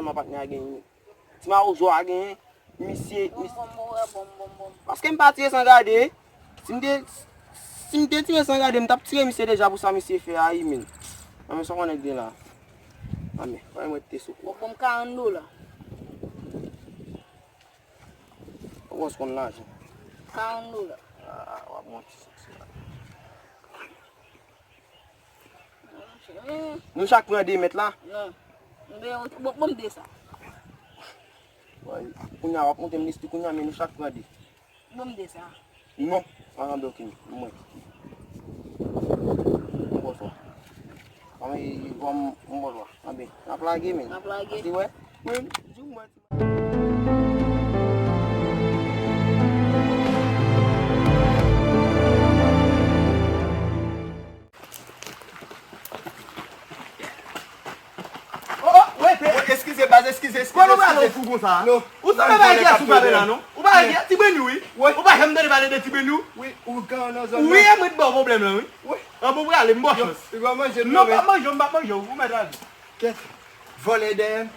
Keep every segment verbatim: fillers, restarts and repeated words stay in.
Sèlman patnè a genyen. Ti mawozo a genyen. Misye, bon, mis- bon, bon, bon, bon, bon. Paske m pa tire san gade. Si m te, si m te tire san gade, m t ap tire misye deja pou sa misye fè a, wi, men. Nan men sa w konnen gen la. Nan men, fò mwen te sou kou. Bon, bon, karant dola. Ou konn lajan. Karant dola. Ah, w ap monte sou sa. Nou chak pran de mèt la? Non. Mwen, bon, bon, m de sa. Woy, kounye a w ap montre m liste kounye a, men nou chak pran de. Bon, m de sa. Non, pa nan doki, mwen. Bon, sa. Kòm, kòm, bon, sa. Anben, n ap lage, men. N ap lage. Ase, wè. Mwen, di mwen. Oh, oh, wete. Eskize, baz, eskize, eskize. Kòman ou pale fou konsa? Non. Ou sanble pa gen kiyès ou pale la, non? Ou pa gen kiyès, Ti Brenny, wi. Ou pa janm tande pale de Ti Brenny? Wi, ougan nan zòn nan. Wi, e mwen ki ba w pwoblèm la, wi. Wi. An, bon, prale, m ba w chans. Non, m p ap manje w, m p ap manje w, ou mèt ale. Kèt, vòlè dèyè m.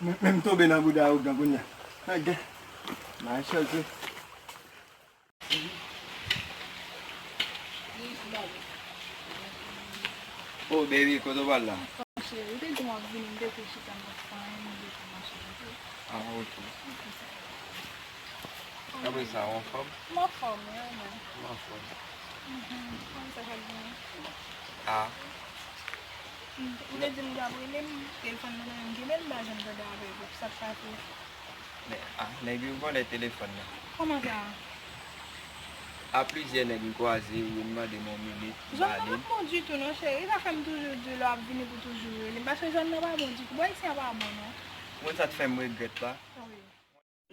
Men, men m tonbe nan bouda ougan kounye a. Nan gen. Nan chòz wi. Oh, baby, kote w pral la? Cheri, ou te di m w ap vini, m te tou chita, m pa t fè anyen, m te tou mache. Ah, ok. Apre sa, w anfòm? M anfòm, wi, ou menm? M anfòm. Mhm. Kòman sa fè gen? Ah. M, ou te di m w t ap rele m, telefòn nan men m, m kenbe l, m pa janm tande apèl, pou sa k pase. Men, ah, nèg yo vòlè telefòn nan. Kòman sa? A plizyè nèg m kwaze, youn mande m yon minit, m ba li l. Zòn nan pa bon ditou non, cheri. Sa fè m toujou di w lè w ap vini pou toujou rele m, paske zòn nan pa bon ditou. Bò isi a pa bon non. Ou konn sa t fè m regrèt la? Wi.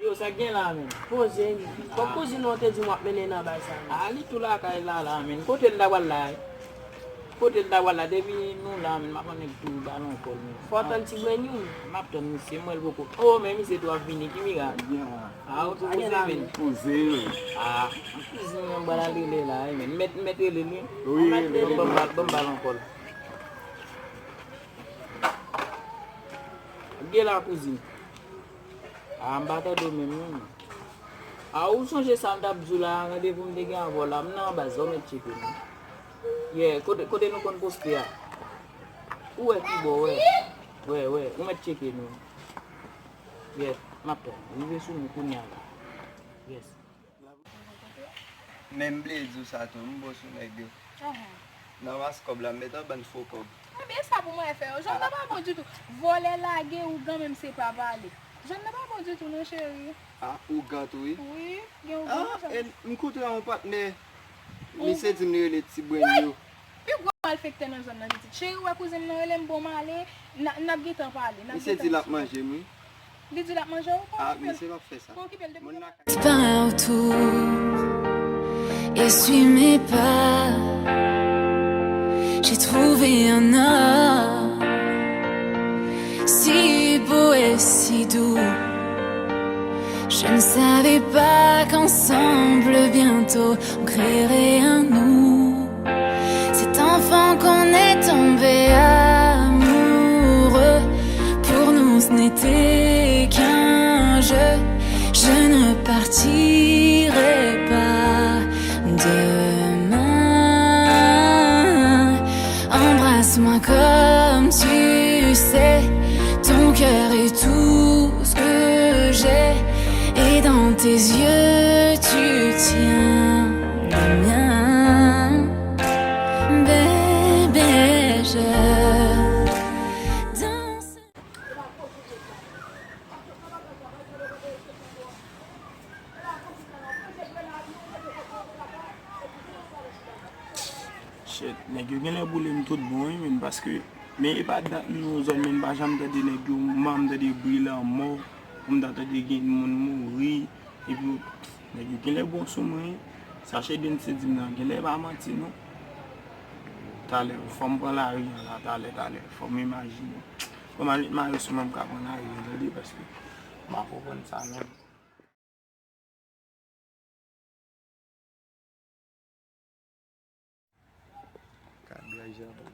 Yo, sa k gen la, menm? Poze, menm. Kòm kouzin ou an te di m w ap mennen nan bagay sa, menm. Ah, li tou lakay la, la, menm. Kote l ta pral la? Kote l ta pral la? Depi nou la, menm, m ap annik tou ba l yon kòl, menm. Fò w tann Ti Brenny, menm. M ap tann misye, m wè l poko. Oh, men misye tou ap vini, ki mirak. Ah, ou tou poze, menm. Poze, menm. Ah, kouzin mwen, m pral rele la, wi, menm. M mèt, m mèt rele l, wi. Wi, rele l. Ban m ba l, ban m ba l yon kòl. Gen la, kouzin. Ah, m pa tande w menm non. Ah, ou sonje sa m t ap di w la, randevou m te gen avè w la, m nan anba, zò mèt tcheke m. Yeah, kote, kote nou konn poste a? Ou wè pi bò, wè. Wè, wè, ou mèt tcheke nou. Yes, m ap tann. Rive sou nou kounye a la. Yes. Men m vle di w sa tou, m bon sou nèg yo. Ahan. Nan mas kòb la, m mèt anbann fo kòb. Ebyen, sa pou mwen fè yo. Zòn nan pa bon ditou. Vòlè lage, ougan menm se pa pale. Zòn nan pa bon ditou non, cheri. Ah, ougan tou, wi? Wi, gen ougan nan zòn. Ah, e, m kontre a yon patnè. Misye di m li rele Ti Brenny. Pi gwo malfektè nan zòn nan, pitit. Cheri, ou wè kouzin m nan rele m, bon, m ale, n a, n ap gentan pale, n ap gentan dispoze. Misye di l ap manje m, wi. Li di l ap manje w, pa okipe l. Ah, misye p ap fè sa. Pa okipe l, depi... Partout, essuie mes pas. J'ai trouvé un homme si beau et si doux. Je ne savais pas qu'ensemble bientôt on créerait un nous. Cet enfant qu'on est tombé amoureux, pour nous ce n'était qu'un jeu. Je ne partirai pas demain. Embrasse-moi comme tu sais, ton cœur est tout ce que j'ai, et dans tes yeux tu tiens le mien. Bébé, je danse. Shit, nèg yo genlè boule m tout bon, wi, men paske, men e pa dat m nan zòn, men m pa janm tande nèg yo, m pa janm tande bri lanmò, pou m ta tande gen moun mouri, epi nèg yo genlè bon sou mwen, wi. Sa Chedens te di m nan, genlè pa manti, non. Talè, fò m pran lari an la, talè, talè, fò m imajine. Fò m al met mayo sou mwen, m ka pran lari an, tande, paske m pa konprann sa menm. Kadraj an.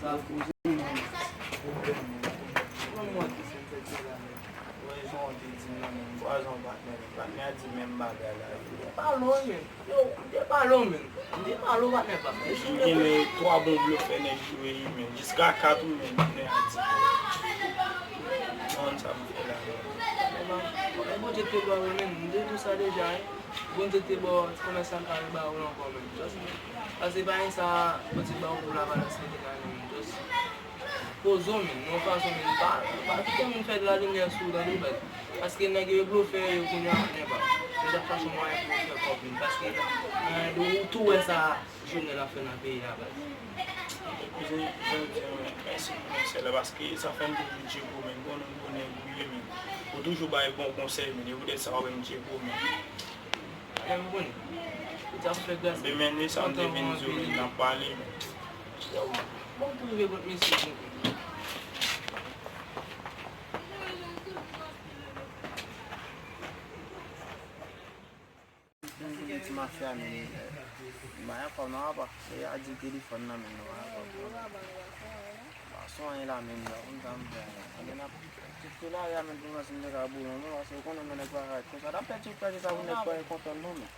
Sa koze. Mwen mwen ki se m fè ti la, men. Wè, jan w te di m nan, men. Kwa jan w patnè, men. Patnè a di menm bagay la. M te pa lwen, men. Yo, m te pale w, men. M te pale w, patnè pa m. M genyen twa bon blofè nèg jwe, men. Jiska kat, wi, men, patnè a di. Mwen, sa m fè la, men. Patnè pa m. Bondye te ba w, men. M te di w sa deja, wi. Bondye te ba w, kòmèsan pa al ba w l ankò, men. Just, paske pa gen sa, Bondye ba w pou lavalans li te ka gen, men. Just poze w, men, yon fason, men, pa, pa kite moun fè de la limyè sou ou, tande, baz. Paske nèg yo e blofè yo kounye a, patnè pa m. Yo t ap chache mwayen pou yo fè kòb, men, paske, men, ou tou wè sa Jovenel ap fè nan peyi a, baz. Kouzen, jan w di an, men, mèsi pou konsèy la, paske sa fè m toujou tcheke w, men, bon, bon nèg ou ye, men. Ou toujou bay bon konsèy, men, e poutèt sa w ap wè m tcheke w, men. Patnè, m konnen. Ou t ap fè gras. Demen, men sa m te vin di w, men, n ap pale, men. Yo, bon, pou rive kot mesye, men. Mwen konnen ti mafya, men, eh, m pa gen kòb non, apa. E a di telefòn nan, men, nou pa gen kòb non. Pa son anyen la, men, la, konn sa m fè, men. Anben, n ap kite lari a, men, pou mwen, si m te ka boule, non, paske ou konnen, men, nèg pa ka ret konsa. N ap pèdi, pèdi sa pou nèg pa kontan, non, men.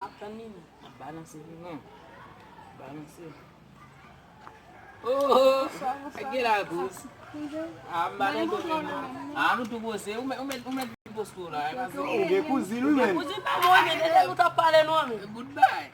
Ap tann li, non. Ap balanse li, non. Balanse. Oh, oh, gen la, bro. Ah, m balanse li, non. Ah, nou tou poze. Ou mèt, ou mèt, ou mèt poze la. Ou gen kouzin, wi, men. Kouzin pa bon, men, deja nou t ap pale, non, men. Bout bay.